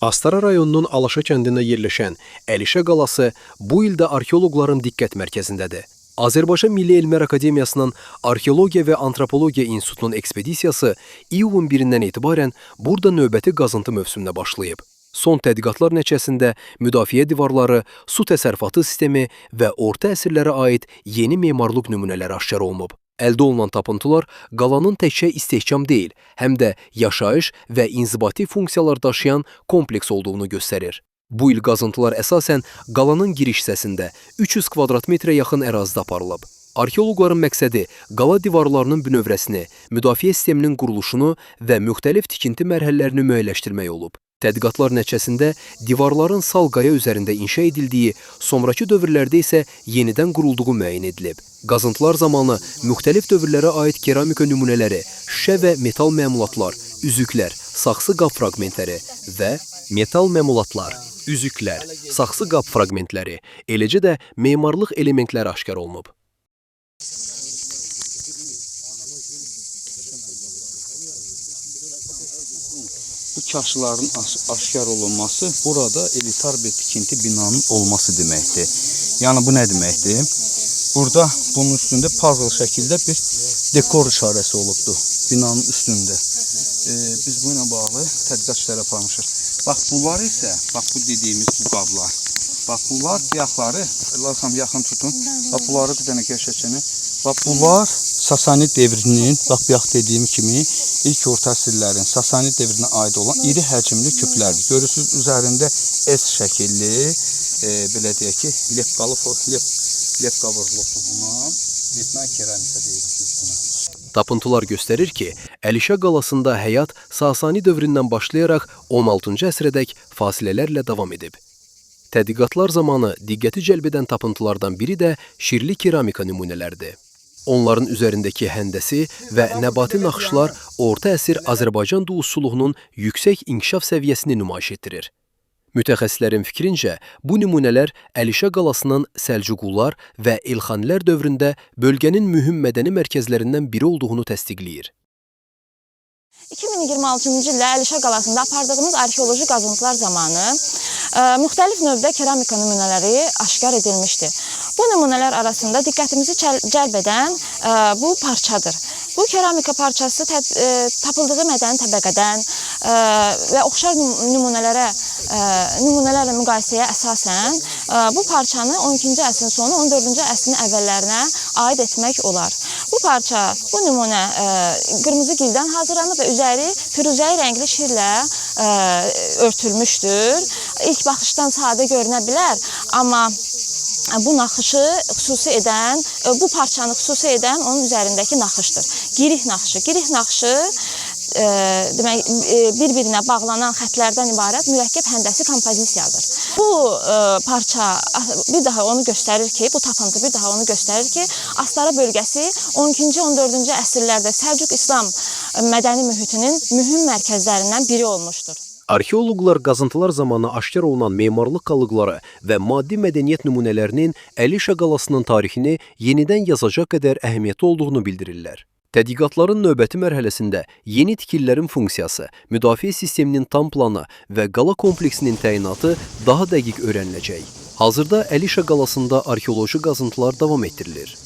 Astara rayonunun Alaşa kəndində yerləşən Əlişa qalası bu il də arxeoloqların diqqət mərkəzindədir. Azərbaycan Milli Elmlər Akademiyasının Arxeologiya və Antropologiya İnstitutunun ekspedisiyası iyulun 1-dən etibarən burada növbəti qazıntı mövsümünə başlayıb. Son tədqiqatlar nəticəsində müdafiə divarları, su təsərrüfatı sistemi və orta əsrlərə aid yeni memarlıq nümunələri aşkar olunub. Əldə olunan tapıntılar qalanın təkcə istehkam deyil, həm də yaşayış və inzibati funksiyalar daşıyan kompleks olduğunu göstərir. Bu il qazıntılar əsasən qalanın giriş hissəsində 300 kvadrat metrə yaxın ərazidə aparılıb. Arxeoloqların məqsədi qala divarlarının bünövrəsini, müdafiə sisteminin quruluşunu və müxtəlif tikinti mərhələlərini müəyyənləşdirmək olub. Tədqiqatlar nəticəsində divarların sal qaya üzərində inşa edildiyi, sonrakı dövrlərdə isə yenidən qurulduğu müəyyən edilib. Qazıntılar zamanı müxtəlif dövrlərə aid keramika nümunələri, şüşə və metal məmulatlar, üzüklər, saxsı qab fraqmentləri və metal məmulatlar, üzüklər, saxsı qab fraqmentləri, eləcə də memarlıq elementləri aşkar olunub. Bu kaşların aşkar olunması burada elitar bir tikinti binanın olması deməkdir. Yəni bu nə deməkdir? Burada bunun üstündə puzzle şəkildə bir dekor işarəsi olubdur binanın üstündə. Biz bununla bağlı tədqiqat işləri aparmışıq. Bax bunlar isə, bax bu dediyimiz bu qablar. Bax bunlar bıyaqları, Allah yaxın tutun. Bax bunları bir dənə gəşəkini. Bax bunlar Sasani devrinin, bax bayaq dediyim kimi ilk orta əsrlərin Sasani devrinə aid olan iri həcmli küplərdir. Görürsüz üzərində S şəkilli, belə deyək ki, lepqalı lepqa vurulubdur buna. Vyetnam keramika deyirik biz buna. Tapıntılar göstərir ki, Əlişa qalasında həyat Sasani dövründən başlayaraq 16-cı əsrədək fasilələrlə davam edib. Tədqiqatlar zamanı diqqəti cəlb edən tapıntılardan biri də şirli keramika nümunələridir. Onların üzərindəki həndəsi və nəbati naxışlar orta əsr Azərbaycan duluzçuluğunun yüksək inkişaf səviyyəsini nümayiş etdirir. Mütəxəssislərin fikrincə, bu nümunələr Əlişa qalasının Səlcuqlular və Elxanilər dövründə bölgənin mühüm mədəni mərkəzlərindən biri olduğunu təsdiqləyir. 2026-cı ildə Əlişa qalasında apardığımız arxeoloji qazıntılar zamanı müxtəlif növdə keramika nümunələri aşkar edilmişdi. Bu nümunələr arasında diqqətimizi cəlb edən bu parçadır. Bu keramika parçası tapıldığı mədəni təbəqədən və oxşar nümunələrlə müqayisəyə əsasən bu parçanı 12-ci əsrin sonu, 14-cü əsrin əvvəllərinə aid etmək olar. Bu parça, bu nümunə qırmızı gildən hazırlanıb və üzəri firuzəyi rəngli şirlə örtülmüşdür. İlk baxışdan sadə görünə bilər, amma bu naxışı xüsusi edən, bu parçanı xüsusi edən onun üzərindəki naxışdır. Girih naxışı. Girih naxışı demək bir-birinə bağlanan xətlərdən ibarət mürəkkəb həndəsi kompozisiyadır. Bu parça bir daha onu göstərir ki, bu tapıntı bir daha onu göstərir ki, Astara bölgəsi 12-ci, 14-cü əsrlərdə Səlcuq İslam mədəni mühitinin mühüm mərkəzlərindən biri olmuşdur. Arxeoloqlar qazıntılar zamanı aşkar olunan memarlıq qalıqları və maddi mədəniyyət nümunələrinin Əlişa qalasının tarixini yenidən yazacaq qədər əhəmiyyətli olduğunu bildirirlər. Tədqiqatların növbəti mərhələsində yeni tikililərin funksiyası, müdafiə sisteminin tam planı və qala kompleksinin təyinatı daha dəqiq öyrəniləcək. Hazırda Əlişa qalasında arxeoloji qazıntılar davam etdirilir.